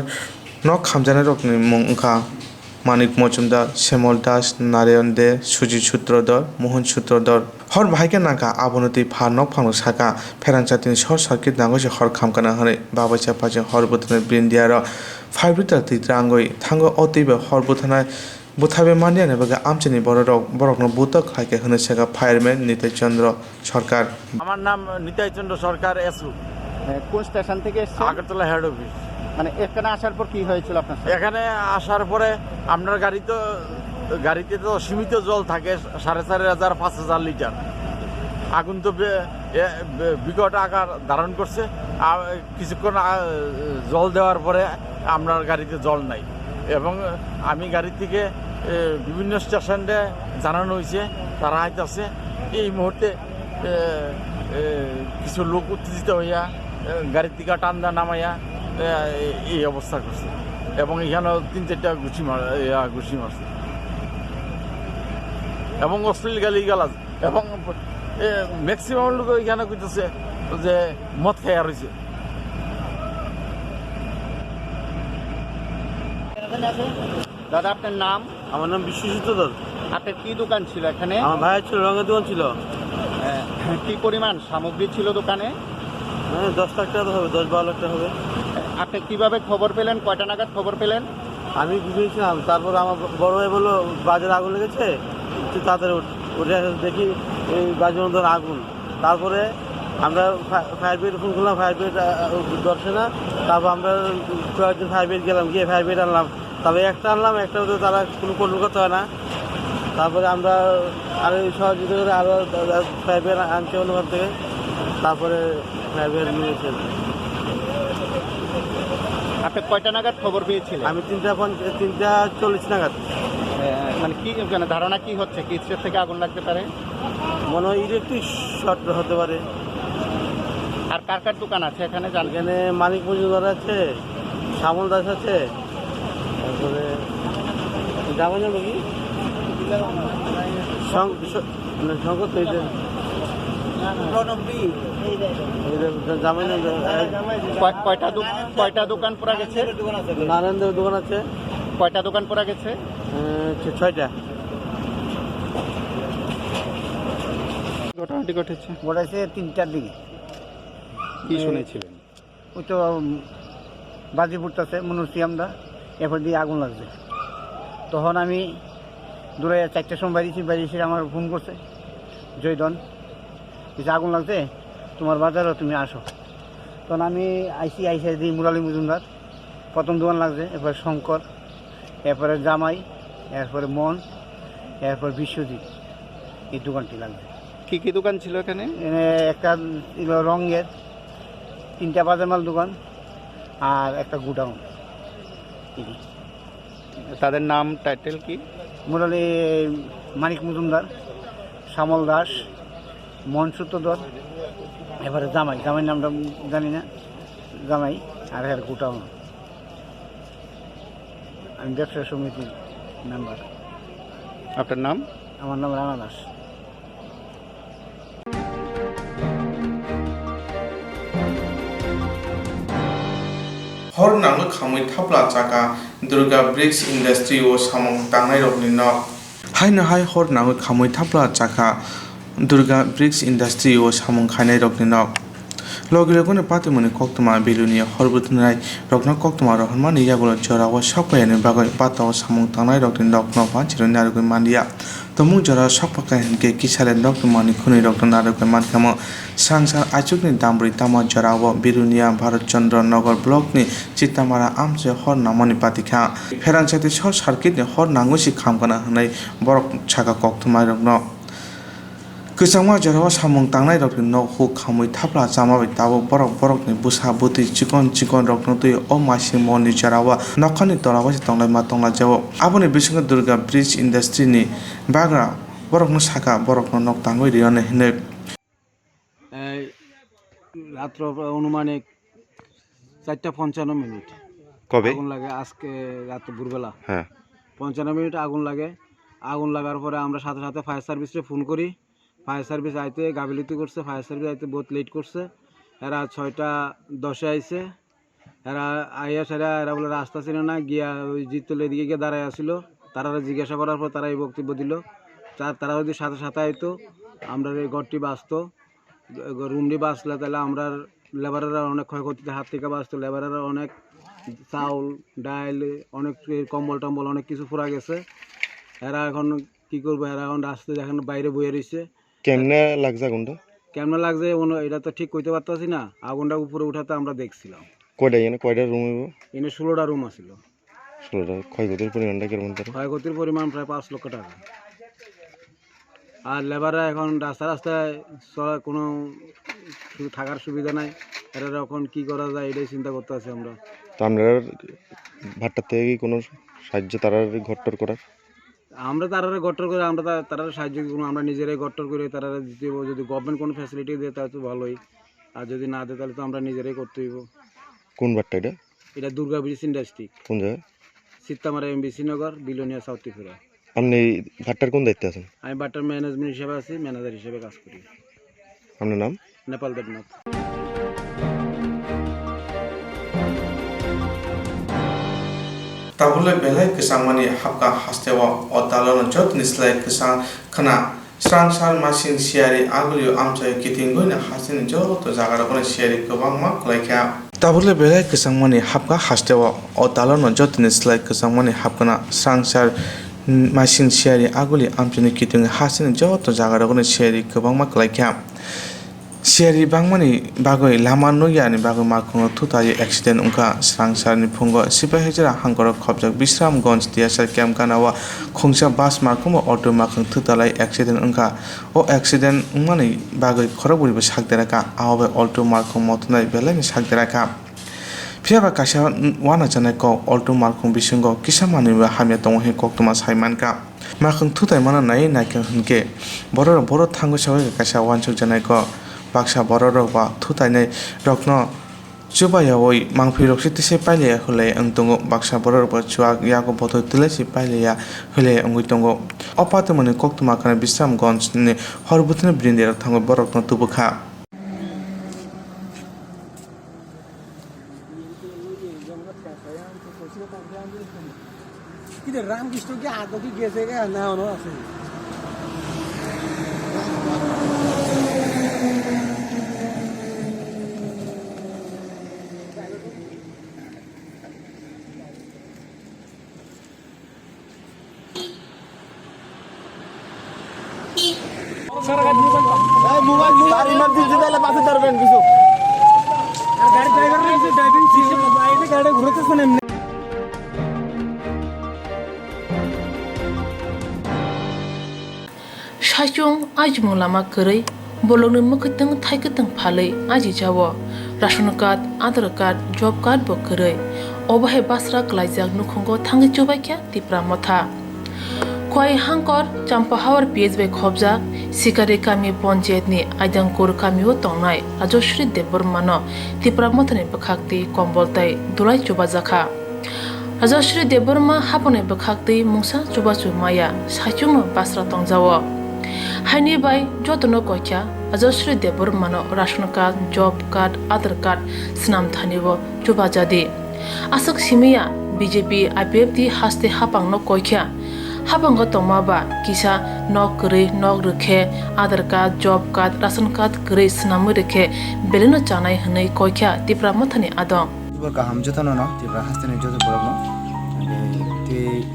nok khamjaknairokni mung wngkha Manik Mojumdar, Semol Das, Narayan De, Suji Sutrodor, Mohan Sutrodor. Hor bahai khe nangkha abono twi phar nok phangno sakha pherang chatini short circuit nangwi se hor khamkana hwnwi. Babaisa phaising hor bwthwno birindiarok five litre twi twrangwi thango, o twi bai hor bwthwnai Bwthai bai manya ni bagwi amchaini bororok borokno butok khlai kha hwnwi sakha fireman Nitai Chandra Sarkar. আমার নাম নিতাই চন্দ্র সরকার, এসু। এ, কোন স্টেশন থেকে এসছেন? Agartala head office. মানে এখানে আসার পর কি হয়েছিল আপনার সাথে? এখানে আসার পরে আপনার গাড়ি তো, গাড়িতে তো সীমিত জল থাকে, সাড়ে চার হাজার, পাঁচ হাজার লিটার। আগুন তো বে-, এ, বে-, বিকট আকার ধারণ করছে। আর কিছুক্ষণ আ-, জল দেওয়ার পরে আপনার গাড়িতে জল নাই। এবং আমি গাড়ি থেকে, এ, বিভিন্ন স্টেশনে জানানো হয়েছে, তারা আইতাছে। এই মুহূর্তে, এ, এ, কিছু লোক উত্তেজিত হইয়া, এ, গাড়ি থেকে টান্দা নামাইয়া, এ, এই অবস্থা করছে। এবং এখানেও তিন চারটা ঘুষি মার-, ইয়া, ঘুষি মারছে। এবং অশ্লীল গালিগালাজ। এবং, এ, ম্যাক্সিমাম লোক এখানে কইতেছে যে মদ খাইয়া রয়েছে। দাদা, আপনার নাম? আমার নাম বিশ্বজিৎ ধর। আপনার কি দোকান ছিল এখানে? আমার ভাইয়ের ছিল, রঙের দোকান ছিল। এ, কি পরিমাণ সামগ্রী ছিল দোকানে? হ্যাঁ, দশ লাখ টাকা তো হবে, দশ বারো লাখ টাকা হবে। আপনি কিভাবে খবর পেলেন? কয়টা নাগাদ খবর পেলেন? আমি ঘুমিয়েছিলাম, তারপর আমার ব-, বড় ভাই বললো, "বাজারে আগুন লেগেছে, তুই তাড়াতাড়ি উঠ।" উঠে আসে দেখি এই বাজারের মধ্যে আগুন। তারপরে আমরা ফা-, ফায়ার ব্রিগেড ফোন করলাম, ফায়ার ব্রিগেড, আহ, ধরছে না। তারপর আমরা কয়েকজন ফায়ার ব্রিগেড গেলাম, গিয়ে ফায়ার ব্রিগেড আনলাম। তবে একটা আনলাম, একটা তো তারা কোনো কন্ট্রোল করতে হয় না। তারপরে আমরা আরো সহযোগিতা করে আরো ফায়ার ব্রিগেড আনছে অন্য ঘর থেকে, তারপরে ফায়ার ব্রিগেড নিয়ে এসে। আপনি কয়টা নাগাদ খবর পেয়েছিলেন? আমি তিনটা পঞ্চ-, তিনটা চল্লিশ নাগাদ। এ, মানে কি, মানে ধারণা কি হচ্ছে, কিসের থেকে আগুন লাগতে পারে? মনে হয় ইলেকট্রিক শর্ট হতে পারে। আর কার কার দোকান আছে এখানে জানেন? এখানে মানিক মজুমদার আছে, শ্যামল দাস আছে, তারপরে জামাই নাম কি? শং-, শ-, না, শঙ্কর তো এটা। এই যে জা-, জামাই নাম, এ, কয়-, কয়টা দোক-, কয়টা দোকান পুরা গেছে? নারায়ণদেবের দোকান আছে। কয়টা দোকান পুরা গেছে? এ, ছ-, ছয়টা। ঘটনাটি ঘটেছে। ঘটেছে তিনটার দিকে। কি এ, শুনেছিলেন? ওই তো, উম, বাজি ফুটতেছে, মনে হচ্ছে আমরা এরপর দিয়ে আগুন লাগছে। তখন আমি দূরে চারটার সময় বাইরেছি, বাইরে এসে আমার ফোন করছে জয়দন, "কিছু আগুন লাগছে, তোমার বাজারও তুমি আসো।" তখন আমি আইসি, আইসে দিই মুরালি মজুমদার, প্রথম দোকান লাগছে, এরপরে শঙ্কর, এরপরে জামাই, এরপরে মন, এরপর বিশ্বজিৎ, এই দোকানটি লাগছে। কি কি দোকান ছিল এখানে? এখানে একটা ছিল রঙের, তিনটা বাজার মাল দোকান, আর একটা গোডাউন। এই যে। তাদের নাম, টাইটেল কি? মুরালি, মানিক মজুমদার, শ্যামল দাস, মন সূত্রধর, এবারে জামাই, জামাইয়ের নামটা জানি না, জামাই, আর এর গোডাউন। আমি ব্যবসা সমিতির মেম্বার। আপনার নাম? আমার নাম রানা Das. Hor nangwi khamwi thapla chakha Durga Bricks Industry o samung tangnairokni nok. Haino hai hor nangwi khamwi thapla chakha Durga Bricks Industry o samung khainairokni nok. Logi logino patimoni koktwma Belonia hor bwtharnai rokno koktwma rohormani yagulo jorao sokphaiyani bagwi patao samung tangnairokni nokno panchirwi narwgwi manliya. Tongmung jora sokpha kha hinkhe kisale nokni manwi khwnwirokno narwgwi mankhamu. Sangsar aichukni dambrwi tamo jorao Belonia Bharat Chandra Nagar blockni Chitamara amchoi hor nangmani patikha. Pherang chati short circuitni hor nangwi si khamkana hwnwi borok sakha koktwmairokno. Kwchangma jorao samung tangnairokni nok huk khamwi thapla chama bai tabuk borok borokni bwsa bwtwi chikon chikonrokno twi o masing monni jorao nokhani tola bai se tonglaima tonglaijao. Aboni bisingo Durga Bricks Industry ni bagra borokno sakha borokno nok tangwi rwya hwnwi. এই রাত্র প্রায় আনুমানিক চারটা পঞ্চান্ন মিনিট কবে? আগুন লাগে আজকে রাত ভোরবেলা। হ্যাঁ। পঞ্চান্ন মিনিট আগুন লাগে। আগুন লাগার পরে আমরা সাথে সাথে ফায়ার সার্ভিসে ফোন করি। ফায়ার সার্ভিস আইতে গাফিলতি করছে, ফায়ার সার্ভিস আইতে বহুত লেট করছে। এরা ছয়টা দশে আইছে। এরা আইয়া সেরা এরা বলে রাস্তা চিনে না, গিয়া ওই জিততলা এদিকে গিয়ে দাঁড়ায় আসিল। তারা জিজ্ঞাসা করার পর তারা এই বক্তব্য দিল, তা-, তারা যদি সাথে সাথে আইতো, আমরা এই ঘরটি বাঁচতো। রুমটি বাঁচলে তাহলে আমরা লেবাররা অনেক ক্ষয়ক্ষতিতে হাত থেকে বাঁচতো। লেবাররা অনেক চাউল, ডাইল, অনেক কম্বল টম্বল অনেক কিছু পুরা গেছে। এরা এখন কি করবো, এরা এখন রাস্তায় দেখেন বাইরে বইয়া রইছে। কেমনে লাগছে আগুনটা? কেমনে লাগছে, ওনো-, এটা তো ঠিক কইতে পারতাছি না। আগুনটা উপরে উঠাতে আমরা দেখছিলাম। কয়টা এখানে, কয়টা রুম হইব? এনে ষোলোটা রুম আছিল। ষোলোটা। ক্ষয়ক্ষতির পরিমাণটা কিরকম তার? ক্ষয়ক্ষতির পরিমাণ প্রায় পাঁচ লক্ষ টাকা। আর লেবাররা এখন রাস্তা রাস্তায় চলার কোনো সু-, থাকার সুবিধা নাই। এরা এখন কি করা যায়, এটাই চিন্তা করতে আছি আমরা। তো আপনারা ভাট্টার থেকে কি কোনো সাহায্য তারা ঘরটর করার? আমরা তারারে গঠন করে, আমরা তা-, তারারে সাহায্য করবো, আমরা নিজেরাই গঠন করে তারারে দিতে হইব। যদি গভর্নমেন্ট কোনো ফ্যাসিলিটি দেয়, তাহলে তো ভালোই, আর যদি না দেয়, তাহলে তো আমরা নিজেরাই করতে হইব। কোন ভাট্টা এটা? এটা দুর্গা ব্রিজ ইন্ডাস্ট্রি। কোন জায়গায়? সিত্তামারা এমবিসি নগর, বিলোনিয়া, সাউথ ত্রিপুরা। আপনি এই ভাট্টার কোন দায়িত্বে আছেন? আমি ভাট্টার ম্যানেজমেন্ট হিসেবে আছি, ম্যানেজার হিসেবে কাজ করি। Ano nam? Nepal Debnath. Tabule belai kwchangmani hapka hasteo o dalano jotoni slai kwchang khna srangsar masing siyari agulio amchai kitingwi no hasteni joto jagarokno siyari kwbangma kwlaikha. Tabule belai kwchangmani hapka hasteo o dalano jotoni slai kwchangmani hapkna srangsar masing siyari aguli amchaini kitingwi hasteni joto jagarokno siyari kwbangma kwlaikha. Siyari bangmani bagwi lama nukya ni bagwi makhungo thutaiwi accident wngkha. Srangsarni phungo Sipahichara hangkoro khopjak Bisramganj T S R camp ganao khungsa bus makhungo auto makhung thutalai accident wngkha. O accident wngmani bagwi khorokbrwibo sakderakha, abo bai auto makhung motonai belaino sakderakha. Phiya ba kaisa uanajak nai kok, alto malkhung bisingo kisa manwi bo hamya tongo hwnwi koktwma sai mankha. Malkhung thutai mana naiwi naikha hwnkhe, bororok bohrok thangwi saui kaisa uansukjak nai kok. Baksa bororok ba thutainai rokno chubayaui mangphi rok se tisa pailaiya hwlai wng tongo, baksa bororok bo chuak yago botol twlai se pailaiya hwlai wngwi tongo. O patwmani koktwma khna Bisramganj ni hor bwthwino bwrwindi rok thangwi borokno tubukha. কিন্তু রামকৃষ্ণ কি আদৌ কি গেছে গা? না, ওনার আছে। এই mobile, mobile. তার ইমার্জেন্সি তাহলে পাশে ধরবেন কিছু। আর গাড়ি ড্রাইভার কিছু ড্রাইভিং সিস্টেম বাইরে গাড়ি ঘুরতেছে না এমনি। Saichung ajimung lama kwrwi, bolongni mwkhwtwng thaikwtwng phalwi ajijao. Ration card, Aadhaar card, job card bo kwrwi. Obo hai basra kwlaijak nukhungo thangwi chubaikha Tipra Motha. Khowai Hangkor Champahawar P H bai khopjak Sikari kami ponchayatni Aidangkur kamio tongnai Rajasri Debbarmano Tipra Mothani bwkhaktwi kombol tei dulai chubajakha. Rajasri Debbarma haphangni bwkhaktwi mungsa chubachu maya saichungno basra tongjao. Haini bai jotono koikha Rajasri Debbarmano ration card, job card, Aadhaar card swnam thanio chubajadi. Aswk simiya B J P I P F T haste haphangno koikha. Haphango tongma ba kisa nok kwrwi nok rwkhe Aadhaar card, job card, ration card kwrwi swnamwi rwkhe beleno chanai hwnwi koikha Tipra Mothani adong. Khubor kaham jotono no, Tripura hasteni joto borokno. Tei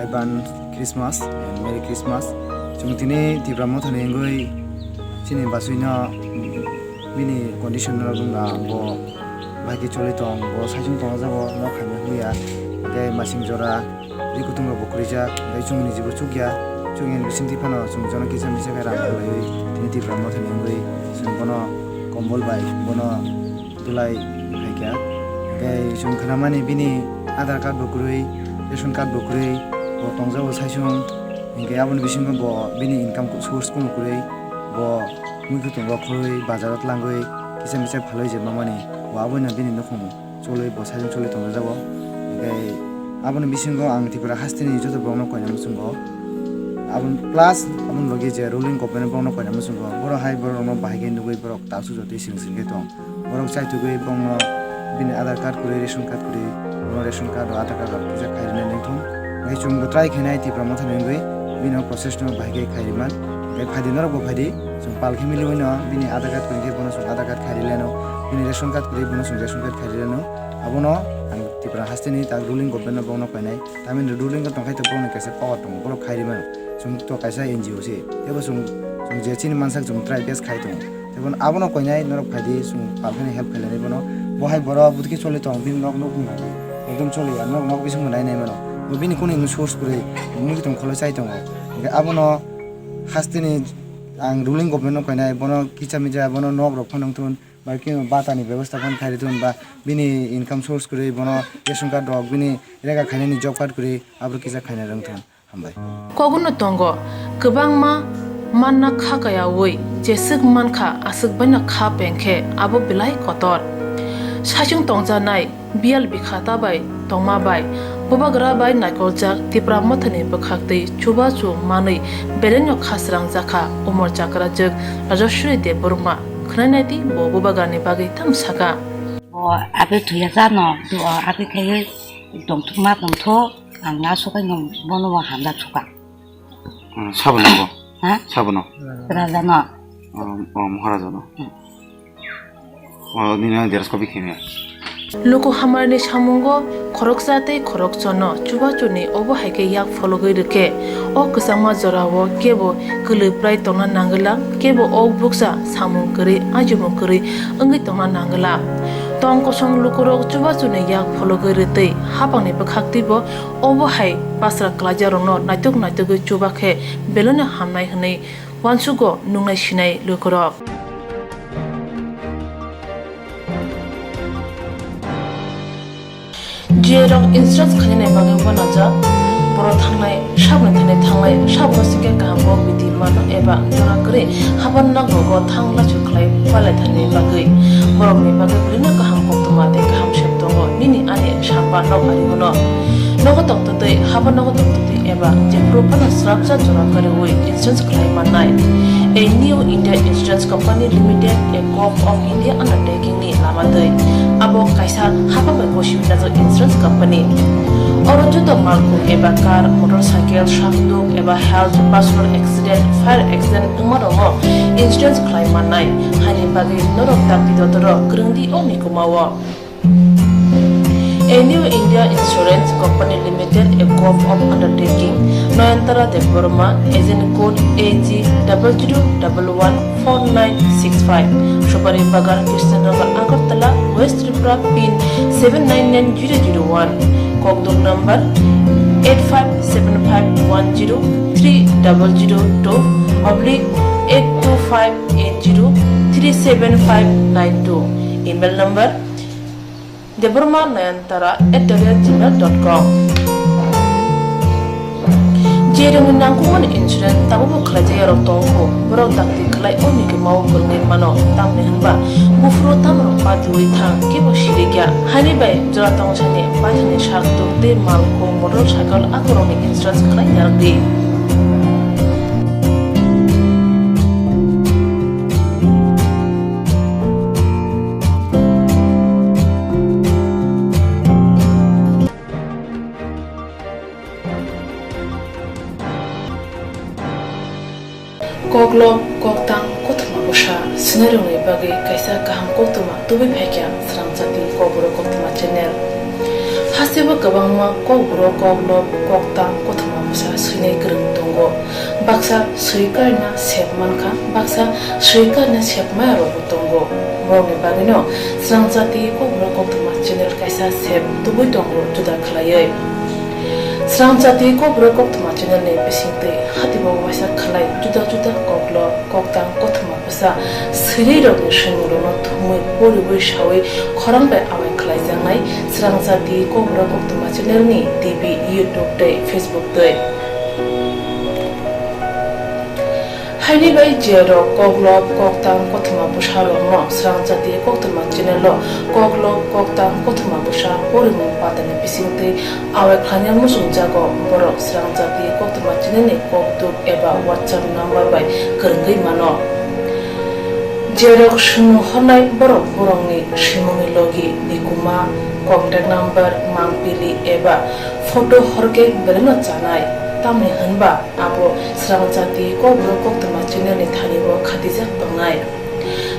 advance Christmas and Merry Christmas. Chwng tini Tipra Mothani wngwi chini basui no bini condition no wngna bo bai khe choli tong, bo saichung tongjago, nok hamya huya, tei masing jora ri kutung rok bo kwrwijak, tei chwngni jibo chukya, chwng ni bisingtwi phano chwng jono kisa misa khe rang rwlaiwi tini Tipra Mothani wngwi chwng bono kombol bai bono dulai phaikha. Tei chwng khnamani bini Aadhaar card bo kwrwi, ration card bo kwrwi, bo tongjago saichung, hinkhe aboni bisingo bo bini income source kunu kwrwi, bo mui kutung rok khorwi bazaro tlangwi kisa misa phalwi je mamani, bo aboino bini nukhung cholwi bo saichung cholwi tongjago. Hinkhe aboni bisingo ang Tripura hasteni joto borokno koina muchungo. Aboni plus aboni logi je ruling government borokno koina muchungo. Borok hai borokno bahai khe nugwi borok taksuk jotwi sring sring khe tong. Borok chaithugwi bongno bini Aadhaar card kwrwi, ration card kwrwi, bono ration card o Aadhaar card rok kisa khai rwna nangthung. Hinkhe chwngbo try khainai Tipra Mothani wngwi bini o process no bahai khe khai rwman. Hinkhe phaidi norokbo phaidi, chwng pal khe miliwi no bini Aadhaar card kwrwi khe bono chwng Aadhaar card khai rwleno, bini ration card kwrwi bono chwng ration card khai rwleno. Abono ang Tipra hasteni tak ruling government no bokno koinai. Tamni ruling o tongkhai to bokno kaisa power tongo, borok khairwi mano. Chwng to kaisa N G O se. Tebo chwng, chwng je chini mansak chwng try best khai tongo. Tebo abono koinai norok phaidi chwng palkhani help khailani bono. Bo hai borok bwtwi choli tong bini nok nuk nai. Ekdom choli ya nok nok bising nai nai mano. Bo bini kuni source kwrwi mui tong kholo chai tongo. Hingke abono hasteni ang ruling government no koinai bono kicha mija bono nok rok phano thun. Bai khe batani bebostha phano khairi thun ba bini income source kwrwi bono ration card rok bini rega khainani job card kwrwi abro kisa khaina rwng thun. Hambai. Koguno tongo, kwbangma manna kha kayaui jeswk mankha aswk baino kha pengkhe abo belai kotor. Saichung tongjaknai biyal bikhata bai tongma bai bubagra bai naikoljak Tipra Mothani bwkhaktwi chubachu manwi belaino kha srangjakha umor chakrajwk Rajaswri Debbarma. Khwnainaidi bo bubagrani bagwi tamo sakha. O abi thuya jano, do o abi khe tongthok ma tongthok, ang na sukai no bono bo hamjak suka. Hmm, sabono bo? Ha? Sabono? Raja no. O, o, Maharaja no. Hmm. O, nini ang jeros copy khemya. Luku hamarni samungo khoroksa tei khoroksa no chubachu ni obo hai khe yak phologwi rwkhe, o kwchangma jorao kebo kwlwi prai tongna nangwla, kebo o buksa samung kwrwi, ajimung kwrwi wngwi tongna nangwla. Tong kosong lukurok chubachu ni yak phologwi rwtwi hapangni bwkhaktwi bo obo hai basra kwlaijakrokno naituk naitugwi chuba khe belai no hamnai hwnwi uansugo nungnai sinai lukurok. J rok insurance khainani bagwi uanajak, borok thangnai sabni thani thangnai sabno sikhe kaham bo bidi mano eba jora kwrwi haban nok rogo thang lachu khlai palaithani bagwi borokni bagwi belino kaham koktwma tei kaham sep tongo. Nini ani samba nok ari bono nogo tongtwtwi haban nogo tongtwtwi eba jephuru phano srapsa jora kwrwi insurance khlai mannai. A New India Insurance Company Limited, a Gov of India undertaking ni lama twi. Abo kaisa hapang bai gosi wngjak insurance company. Oro joto malkhung eba car, motorcycle, sakduk eba health, personal accident, fire accident wngma rokno insurance khlai mannai. Haini bagwi norok dakti dotoro kwrwng di o mikuma o. A New India Insurance Company Limited, a Gov of Undertaking, Nayantara Debbarma, agent code A G double zero double one four nine six five, Subari Bagan, Krishnanagar, Agartala, West Tripura, pin seven nine nine zero zero one, Kokdum number eight five seven five one zero three double zero two oblique eight two five eight zero three seven five nine two, email number Debbarma Nayantara at the rate gmail dot com. Jerokni nangkukmani insurance tabukbo khlaijak yarok tongo, borok dakti khlai o mikima o kwrwngwi mano, tamni hwnba buphuru tamrok patiwi thang kebo sirikya. Haini bai jora tongthani paithani sak tuk tei malkhung motorcycle akorokni insurance khlai narwkdi. Koklop, koktang, kothoma bwsa swinairokni bagwi kaisa kaham koktwma tubui phaikha Srangchati Kokborok Koktwma channel. Hasteo kwbangma kokborok, koklop, koktang, kothoma bwsa swinai kwrwng tongo. Baksa swi karna sep mankha, baksa swi karna sep maya rokbo tongo. Borokni bagwino Srangchati Kokborok Koktwma channel kaisa sep tubui tongo juda khlaiwi. Srangchati Kokborok Koktwma channel ni bisingtwi hatibo waisa khlai juda juda koklop, koktang, kothoma bwsa swinai rokni swimung rokno thumwi poriwi sawi khorang bai awai khlaijaknai Srangchati Kokborok Koktwma channel ni T V, YouTube tei Facebook twi. Haini bai je rok koklop, koktang, kothoma bwsa rokno Srangchati Koktwma channel o koklop, koktang, kothoma bwsa porimung patani bisingtwi awai khlaina muchungjago, borok Srangchati Koktwma channel ni kokduk eba WhatsApp number bai kwrwngwi mano. Jerok swimung hornai borok borokni swimungni logi, nikuma, contact number, mangpili eba photo horkhe belaino chanai, tamni hwnba abo Srangchati Kokborok Koktwma channel ni thani bo khatijak tongnai.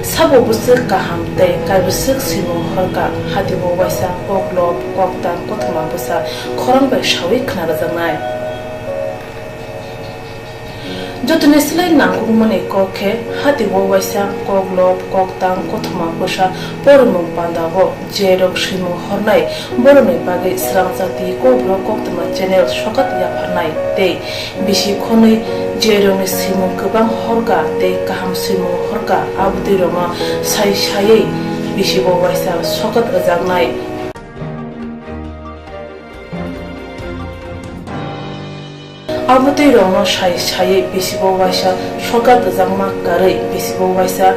Sabo bwswk kaham tei kaibwswk swimung horka, hati bo waisa koklop, koktang, kothoma bwsa khorang bai sawi khna rwjaknai. Jotoni slai nangkukmani kok khe, hati bo waisa koklop, koktang, kothoma bwsa porimung panda o je rok swimung hornai, borokni bagwi Swrang Jati Kokborok Koktwma channel sokat yapharnai tei bisi khonwi je rokni swimung kwbang horka tei kaham swimung horka, abotwi rokno sai saiwi bisi bo waisa sokat rwjaknai. Abotwi rokno sai saiwi bisi bo waisa sokat rwjakma karwi bisi bo waisa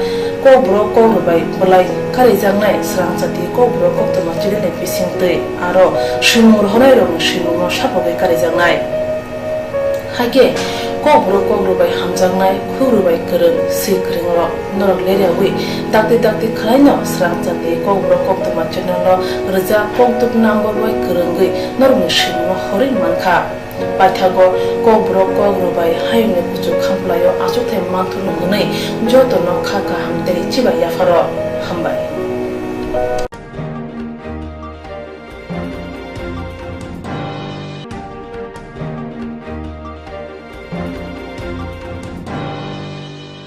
Kokborok Kokrwbai bwlai karijaknai Swrang Jati Kokborok Koktwma channel ni bisingtwi aro swimung rohornai rokni swimungno sapogwi karijaknai. Hakhe Kokborok Kokrwbai hamjaknai, Kokrwbai kwrwng, swi kwrwng rok norok leryawi dakti dakti khwlaino Swrang Jati Kokborok Koktwma channel no rwjak kokduk number bai kwrwngwi norokni swimungno horwi mankha. Paithago Kokborok Kokrwbai hayungni kuchuk khamplaio achukthai manthurno hwnwi jotono kha kaham tei chibai yapharo. Hambai.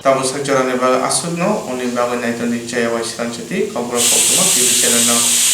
Tabuk sak jorani bagwi aswkno, uni bagwi naitoni chaya bai Swrang Jati Kokborok Koktwma T V channel no.